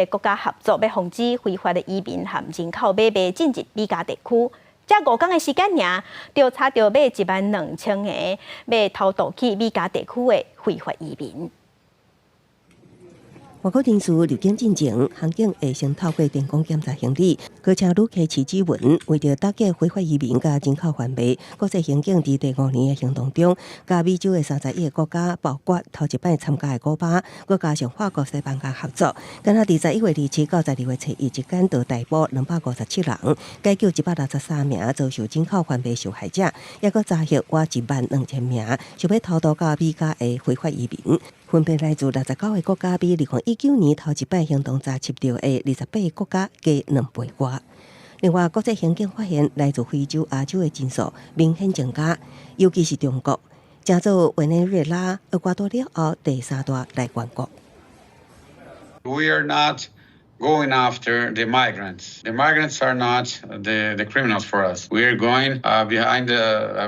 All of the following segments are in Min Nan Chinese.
國家合作，欲防止非法的移民和人口買賣進入美加地區。才5工的時間爾，就查著欲1萬2千個欲偷渡去美加地區的非法移民。外國人士入境進前，航警會先透過電光檢查行李，閣請旅客試指紋，為著打擊非法移民佮人口販賣，國際刑警佇第五年的行動中，佮美洲的31個國家，包括頭一擺參加的古巴，閣加上法國、西班牙合作，敢若佇11月27到12月初一之間，就逮捕257人，解救163名遭受人口販賣受害者，抑閣查獲倚1萬2千名想欲偷渡到美加的非法移民。分別來自69個國家，比2019年頭一擺行動查緝著的28個國家加2倍外。另外，國際刑警發現來自非洲、亞洲的人數明顯增加，尤其是中國，成做委內瑞拉、厄瓜多了後第三大來源國。 We are not going after the migrants. The migrants are not the criminals for us. We are going behind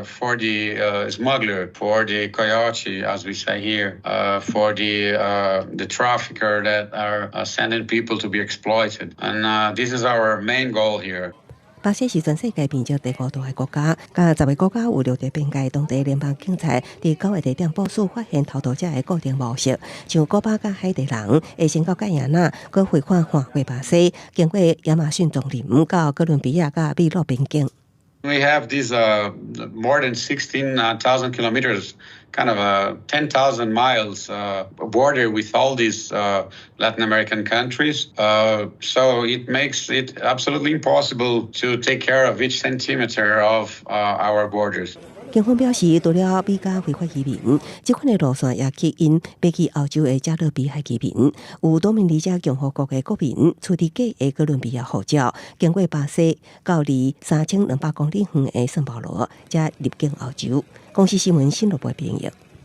for the smuggler, for the coyote, as we say here, for the trafficker that are sending people to be exploited. And this is our main goal here. 巴西是全世界面積第五大的國家，佮10個國家有陸地邊界。當地聯邦警察佇9個地點部署發現偷渡者的固定模式，像古巴佮海地人會先到蓋亞那，閣匯款橫過巴西，經過亞馬遜叢林到哥倫比亞佮秘魯邊境。 We have these more than 16,000 kilometers, kind of a 10,000 miles border with all these Latin American countries. So it makes it absolutely impossible to take care of each centimeter of our borders. 警方表示，除了美加非法移民，這款的路線也吸引欲去歐洲的加勒比海移民。有多明尼加共和國的國民持佇假的哥倫比亞護照，經過巴西到離3200公里遠的聖保羅，才入境歐洲。公視新聞新羅播編譯。